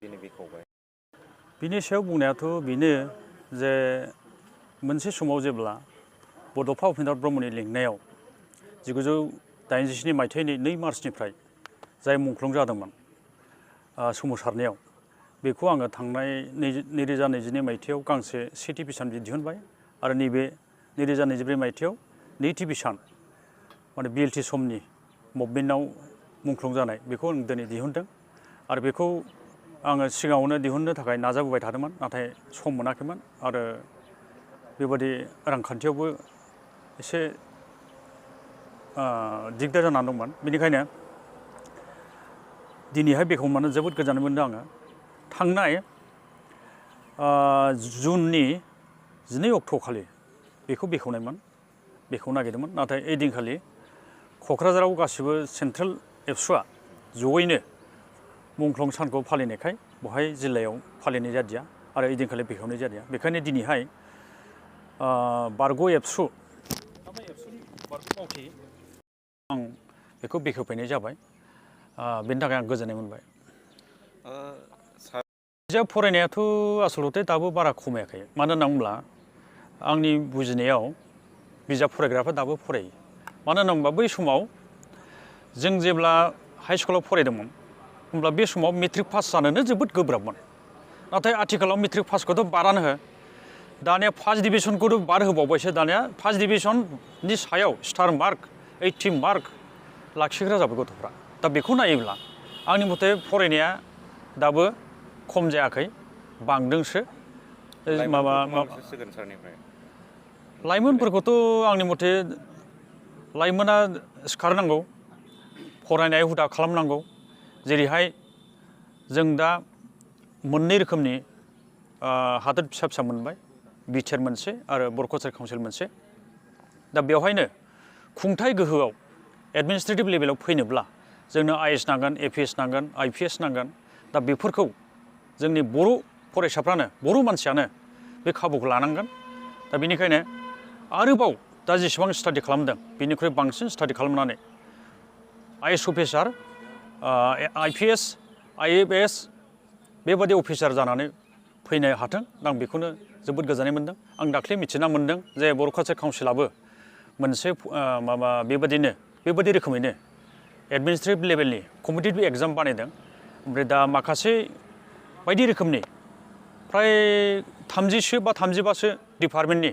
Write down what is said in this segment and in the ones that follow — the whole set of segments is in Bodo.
बिनि सायाव बुंनायाथ' बेनो जे मोनसे समाव जेब्ला बड'फा उपेन्द्र ब्रह्मनि लिंनायाव 1987 मायथाइनि 2 मार्चनिफ्राय जाय मुंख्लं जादोंमोन सोमावसारनायाव बेखौ आङो थांनाय 2022 मायथाइयाव गांसे सेथि बिसान दिहुनबाय आरो नैबे 2024 मायथाइयाव नैथि बिसान माने बिएलटि समनि मुभमेन्टआव मुंख्लं जानाय बेखौ आं दिनै दिहुनदों आरो बेखौ आङो सिगाङावनो दिहुननो थाखाय नाजाबोबाय थादोंमोन नाथाय सम मोनाखैमोन आरो बेबादि रांखान्थियावबो एसे दिगदार जानानै दंमोन बेनिखायनो दिनैहाय बेखेवनानै जोबोद गोजोननाय मोनदों आङो थांनाय जुननि 2 अक्ट'खालि बेखौ बेखेवनो नागिरदोंमोन नाथाय ओइदिनखालि क'क्राझाराव गासिबो सेन्ट्रेल एबसुआ जयैनो मुंख्लं सानखौ फालिनायखाय बहाय जिल्लायाव फालिनाय जादिया आरो ओइदिनखालि बेखेवनाय जादिया बेखायनो दिनैहाय बारग' एबसु बारग' मावथि आं बेखौ बेखेवफैनाय जाबाय बेनि थाखाय आं गोजोननाय मोनबाय बिजाब फरायनायाथ' आसलते दाबो बारा खमायाखै मानो होनना बुङोब्ला आंनि बुजिनायाव बिजाब फरायग्राफ्रा दाबो फरायो मानो होनना बुङोब्ला बै समाव जों जेब्ला हाइ स्कुलाव फरायदोंमोन होमब्ला बे समाव मेट्रिक पास जानोनो जोबोद गोब्राबमोन नाथाय आथिखालाव मेट्रिक पासखौथ' बारानो हो दानिया फार्स्ट डिभिजनखौथ' बार होबावबायसो दानिया फार्स्ट डिभिजननि सायाव स्टार मार्क 80 मार्क लाखिग्रा जाबाय गथ'फ्रा दा बेखौ नायोब्ला आंनि मथे फरायनाया दाबो खम जायाखै बांदोंसो लाइमोनफोरखौथ' आंनि मथे लाइमोना सिखारनांगौ फरायनाय हुदा खालामनांगौ जेरैहाय जों दा मोननै रोखोमनि हादोर फिसा फिसा मोनबाय बिटिआर मोनसे आरो बर' कालचार काउन्सिल मोनसे दा बेवहायनो खुंथाय गोहोआव एडमिनिस्ट्रेटिभ लेभेलाव फैनोब्ला जोंनो आइएएस नांगोन एपिएस नांगोन आइपिएस नांगोन दा बेफोरखौ जोंनि बर' फरायसाफ्रानो बर' मानसियानो बे खाबुखौ लानांगोन दा बेनिखायनो आरोबाव दा जेसेबां स्टाडि खालामदों बेनिख्रुइ बांसिन स्टाडि खालामनानै आइएएस अफिसार आइपिएस आइएफएस बेबादि अफिसार जानानै फैनो हाथों आं बेखौनो जोबोद गोजोननाय मोनदों आं दाख्लै मिथिना मोनदों जे बर' कालचार काउन्सिलाबो मोनसे बेबादि रोखोमैनो एडमिनिस्ट्रेटिभ लेभेलनि कम्पिटिटिभ एग्जाम बानायदों ओमफ्राय दा माखासे बायदि रोखोमनि फ्राय 30सो बा 35सो डिपार्टमेन्टनि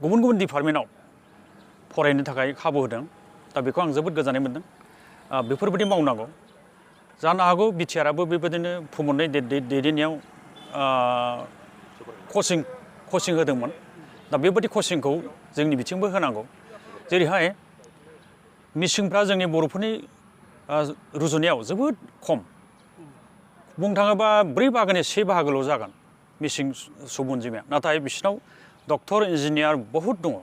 गुबुन गुबुन डिपार्टमेन्टआव फरायनो थाखाय खाबु होदों दा बेखौ आं जोबोद गोजोननाय मोनदों बेफोरबायदि मावनांगौ जानो हागौ बिटिआरआबो बेबायदिनो फुमोननाय दैदेननायाव कचिं होदोंमोन दा बेबायदि कचिंखौ जोंनि बिथिंबो होनांगौ जेरैहाय मिसिंफ्रा जोंनि बर'फोरनि रुजुनायाव जोबोद खम बुंनो थाङोबा 4 बाहागोनि 1 बाहागोल' जागोन मिसिं सुबुं अनजिमाया नाथाय बिसिनाव डक्टर इन्जिनियार बहुद दङ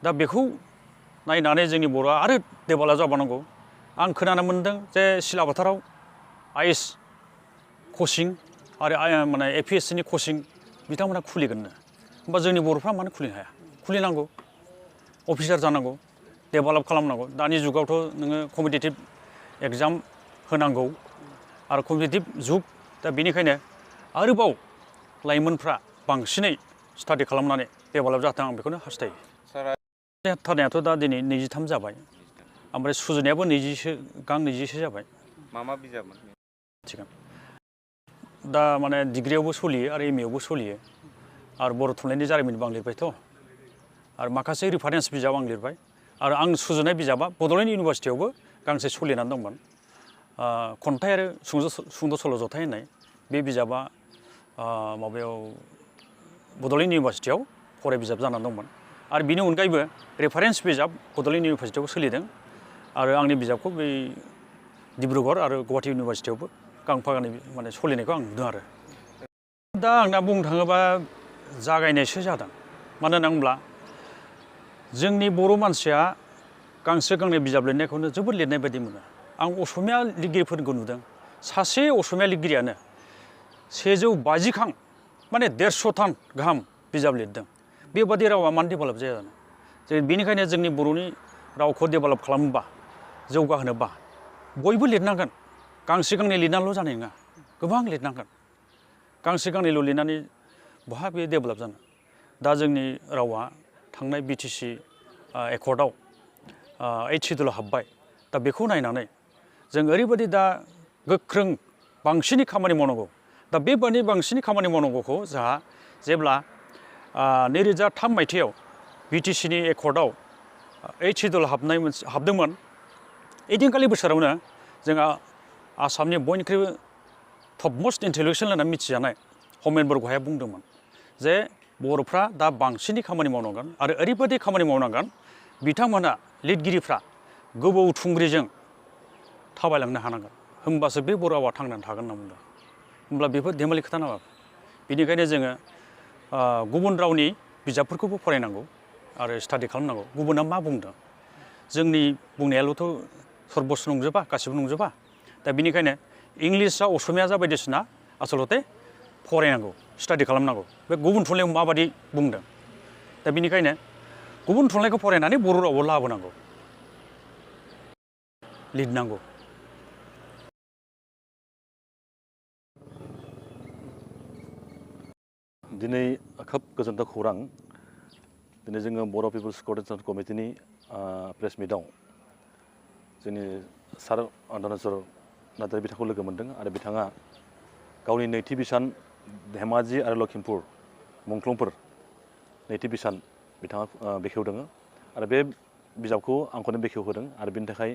दा बेखौ नायनानै जोंनि बर'आ आरो डेभेलप जाबावनांगौ आं खोनानो मोनदों जे सिलाफोथाराव आइएएस कचिं आरो माने एपिएससिनि कचिं बिथांमोना खुलिगोननो होमबा जोंनि बर'फ्रा मानो खुलिनो हाया खुलिनांगौ अफिसार जानांगौ डेभेलप खालामनांगौ दानि जुगावथ' नोङो कम्पिटिटिभ एग्जाम होनांगौ आरो कम्पिटिटिभ जुग दा बेनिखायनो आरोबाव लाइमोनफ्रा बांसिनै स्टाडि खालामनानै डेभेलप जाथों आं बेखौनो हास्थायो थारनायाथ' दा दिनै 23 जाबाय ओमफ्राय सुजुनायाबो 20सो जाबाय मा बिजाबमोन थिगानो दा माने डिग्रियावबो सोलियो आरो एमएआवबो सोलियो आरो बर' थुनलाइनि जारिमिनबो आं लिरबायथ' आरो माखासे रिफारेन्स बिजाब आं लिरबाय आरो आं सुजुनाय बिजाबा बड'लेण्ड इउनिभारसिटियावबो गांसे सोलिनानै दंमोन खन्थाइ आरो सुंद' सल' जथाइ होननाय बे बिजाबा माबायाव बड'लेण्ड इउनिभारसिटियाव फराय बिजाब जानानै दंमोन आरो बिनि अनगायैबो रेफारेन्स बिजाब बड'लेण्ड इउनिभारसिटियावबो सोलिदों आरो आंनि बिजाबखौ बै डिब्रुगड़ आरो गुवाहाटी इउनिभारसिटियावबो गांफा गांनै माने सोलिनायखौ आं नुदों आरो दा आंना बुंनो थाङोबा जागायनायसो जादों मानो होनना बुङोब्ला जोंनि बर' मानसिया गांसे गांनै बिजाब लिरनायखौनो जोबोद लिरनाय बायदि मोनो आं असमिया लिरगिरिफोरखौ नुदों सासे असमिया लिरगिरियानो 150 खां माने 150 थान गाहाम बिजाब लिरदों बेबादि रावा मानो डेभेलप जाया जानो बेनिखायनो जोंनि बर'नि रावखौ डेभेलप खालामनोबा जौगाहोनोबा बयबो लिरनांगोन गांसे गांनै लिरनानैल' जानाय नङा गोबां लिरनांगोन गांसे गांनैल' लिरनानै बहा बे डेभेलप जानो दा जोंनि रावा थांनाय BTC एकर्डआव 8 सिडुलाव हाबबाय दा बेखौ नायनानै जों ओरैबायदि दा गोख्रों बांसिनै खामानि मावनांगौ दा बेबादि बांसिनै खामानि मावनांगौखौ जोंहा जेब्ला 2003 मायथाइयाव BTCनि एकर्डआव 8 सिडुल हाबदोंमोन ओइदिनखालि बोसोरावनो जोंहा आसामनि बयनिख्रुइबो टपमोस्ट इन्टेलेक्सुवेल होननानै मिथिजानाय हमेन बरग'हाया बुंदोंमोन जे बर'फ्रा दा बांसिनै खामानि मावनांगोन आरो ओरैबायदि खामानि मावनांगोन बिथांमोना लिरगिरिफ्रा गोबौ थुंग्रिजों थाबायलांनो हानांगोन होमबासो बे बर' रावा थांनानै थागोन होनना बुंदों होमब्ला बेफोर धेमालि खोथा नङा बेनिखायनो जोङो गुबुन रावनि बिजाबफोरखौबो फरायनांगौ आरो स्टाडि खालामनांगौ गुबुना मा बुंदों जोंनि बुंनायाल'थ' सर्बस्व नंजोबा गासिबो नंजोबा दा बेनिखायनो इंलिस जा असमिया जा बायदिसिना आसलते फरायनांगौ स्टाडि खालामनांगौ बे गुबुन थुनलाइयाव माबादि बुंदों दा बेनिखायनो गुबुन थुनलाइखौ फरायनानै बर' रावआव लाबोनांगौ लिरनांगौ दिनै खोब गोजोनथाव खौरां दिनै जोङो बर' पिपल्स क'अर्डिनेशन कमिटिनि प्रेस मिटआव जोंनि सार धनेस्वर नार्जारि बिथांखौ लोगो मोन्दों आरो बिथाङा गावनि नैथि बिसान धेमाजि आरो लखिमपुर मुंख्लंफोर नैथि बिसान बिथाङा बेखेवदों आरो बे बिजाबखौ आंखौनो बेखेवहोदों आरो बिनि थाखाय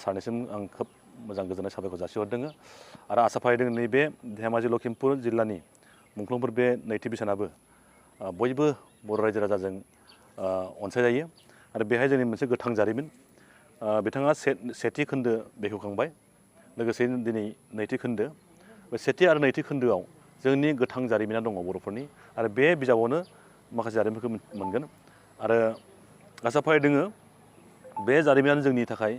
सारनिसिम आं खोब मोजां गोजोननाय साबायखर जासिहरदों आरो आसा फारिदों नैबे धेमाजि लखिमपुर जिल्लानि मुंख्लंफोर बे नैथि बिसानाबो बयबो बर' रायजो राजाजों अनसायजायो आरो बेहाय जोंनि मोनसे गोथां जारिमिन बिथाङा सेथि खोन्दो बेखेवखांबाय लोगोसेनो दिनै नैथि खोन्दो बे सेथि आरो नैथि खोन्दोआव जोंनि गोथां जारिमिना दङ बर'फोरनि आरो बे बिजाबावनो माखासे जारिमिनफोरखौ मोनगोन आरो आसा फारिदों बे जारिमिनानो जोंनि थाखाय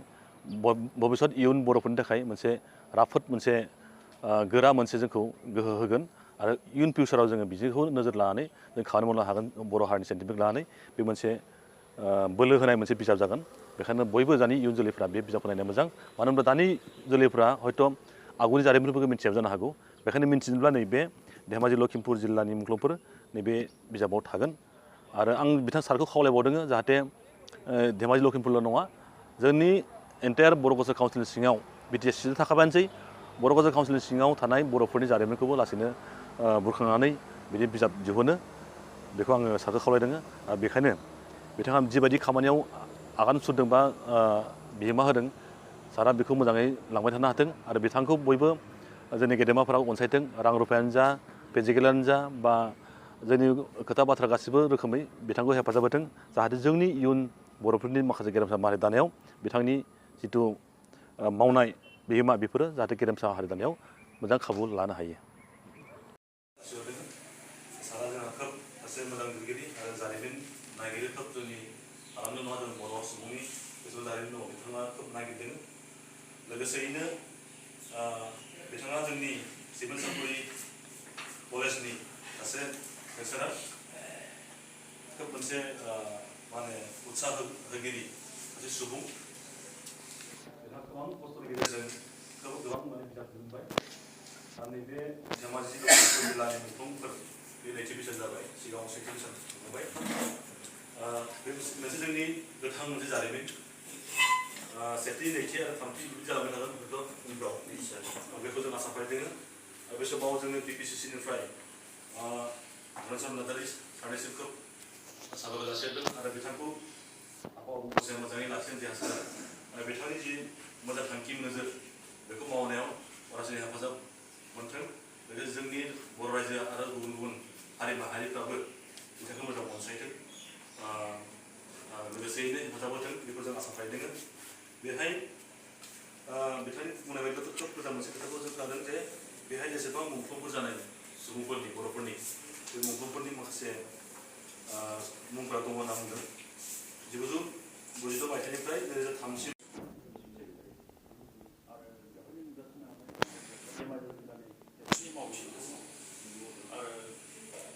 भबिष्यत इयुन बर'फोरनि थाखाय मोनसे राफोद मोनसे गोरा मोनसे जोंखौ गोहो होगोन आरो इयुन फिउचाराव जोङो बिदिखौ नोजोर लानानै जों खामानि मावनो हागोन बर' हारिनि सेन्टिमेन्ट लानानै बे मोनसे बोलो होनाय मोनसे बिजाब जागोन बेखायनो बयबो दानि इयुन जोलैफ्रा बे बिजाबखौ नायनाया मोजां मानो होनब्ला दानि जोलैफ्रा हयथ' आगुनि जारिमिनफोरखौ मिथियाबो जानो हागौ बेखायनो मिन्थिनोब्ला नैबे धेमाजि लखिमपुर जिल्लानि मुंख्लंफोर नैबे बिजाबाव थागोन आरो आं बिथां सारखौ खावलायबावदों जाहाथे धेमाजि लखिमपुरल' नङा जोंनि एन्टायार बर' कालचार काउन्सिलनि सिङाव BTC थाखाबायानोसै बर' कालचार काउन्सिलनि सिङाव थानाय बर'फोरनि जारिमिनखौबो लासैनो बुरखांनानै बिदि बिजाब दिहुनो बेखौ आङो सारखौ खावलायदों आरो बेखायनो बिथाङा जिबायदि खामानियाव आगान सुरदों बा बिहोमा होदों सारा बेखौ मोजाङै लांबाय थानो हाथों आरो बिथांखौ बयबो जोंनि गेदेमाफोरा अनसायथों रां रुफायानो जा फिजिकेलानो जा बा जोंनि खोथा बाथ्रा गासिबो रोखोमै बिथांखौ हेफाजाब होथों जाहाथे जोंनि इयुन बर'फोरनि माखासे गेरेमसा हारि दानायाव बिथांनि जिथु मावनाय बिहोमा बेफोरो जाहाथे गेरेमसा हारि दानायाव मोजां खाबु लानो हायो सारा जोंहा खोब सासे मोजां लिरगिरि आरो जारिमिन नायगिरि खोब जोंनि हालामनि नङा जों बर' सुबुंनि गोसो जारिमिन दङ बिथाङा खोब नागिरदों लोगोसेयैनो बिथाङा जोंनि सिभिल सार्भिस कलेजनि सासे लेक्सारार खोब मोनसे मा होनो उत्साह होगिरि सासे सुबुं बिथाङा गोबां खस्थ'नि गेजेरजों गोबां माने बिजाब दिहुनबाय आरो नैबे धेमाजि लखिमपुर जिल्लानि मुंख्लंफोर बे नैथि बिजाब जाबाय सिगाङाव सेथि बिजाब नुबाय बे मोनसे जोंनि गोथां मोनसे जारिमिन सेथि नैथि आरो थामथि बिदि जालांबाय थागोन बेखौथ' उनफ्राव बेखौ जों आसा फारिदों बे समाव जोङो BPCC-निफ्राय धनेस्वर नार्जारि सारनिसिम खोब साबायखर जासिहरदों आरो बिथांखौ आबहावा गसाया मोजाङै लाखिनो देरहासार आरो बिथांनि जि मोजां थांखि नोजोर बेखौ मावनायाव अरायसम हेफाजाब मोनथों लोगोसे जोंनि बर' रायजो आरो गुबुन गुबुन हारि माहारिफ्राबो बिथांखौ मोजां अनसायथों लोगोसेयैनो हेफाजाब होथों बेखौ जों आसा फारिदों बेहाय बिथांनि बुंनाय बायदिब्लाथ' खोब मोजां मोनसे खोथाखौ जों खोनादों जे बेहाय जेसेबां मुंख्लंफोर जानाय सुबुंफोरनि बर'फोरनि बे मुंख्लंफोरनि माखासे मुंफोरा दङ होनना बुंदों 1992 मायथाइनिफ्राय 2003सिम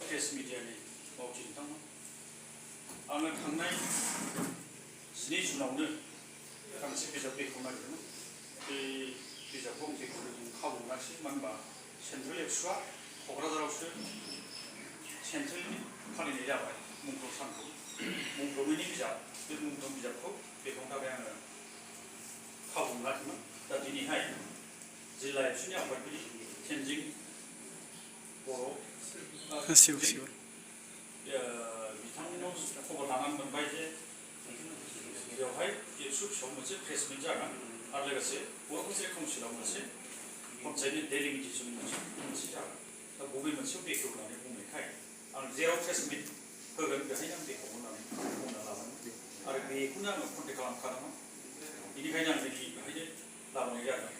प्रेस मिडियानि मावथि बिथांमोन आङो थांनाय 7 जुनावनो गांसे बिजाब बेखेवनो नागिरदोंमोन बे बिजाबखौ बेखेवदों होनबा सेन्ट्रेल एबसुआ क'क्राझारावसो सेन्ट्रेलनि फालिनाय जाबाय मुंख्लं सानखौ मुंख्लंनि बिजाब बे मुंख्लं बिजाबखौ बेखेवनो थाखाय आङो खाबु मोनाखैमोन दा दिनैहाय जिल्ला एबसुनि आफादगिरि तेनजिं बर' बिथांनाव खबर लानानै मोनबाय जे बेवहाय एबसु फिसाव मोनसे प्रेस मिट जागोन आरो लोगोसे बर' कालसारेल काउन्सिलाव मोनसे पन्सायतनि डेलिगेटेसन मोनसे जागोन दा बबे मोनसेयाव बेखेव होननानै बुंनायखाय आं जेराव प्रेस मिट होगोन बेहायनो आं बेखेव होननानै बुंना लादोंमोन आरो बेखौनो आङो कन्टेक्ट खालामखादोंमोन बेनिखायनो आं दिनै बेहायनो लाबोनाय जादों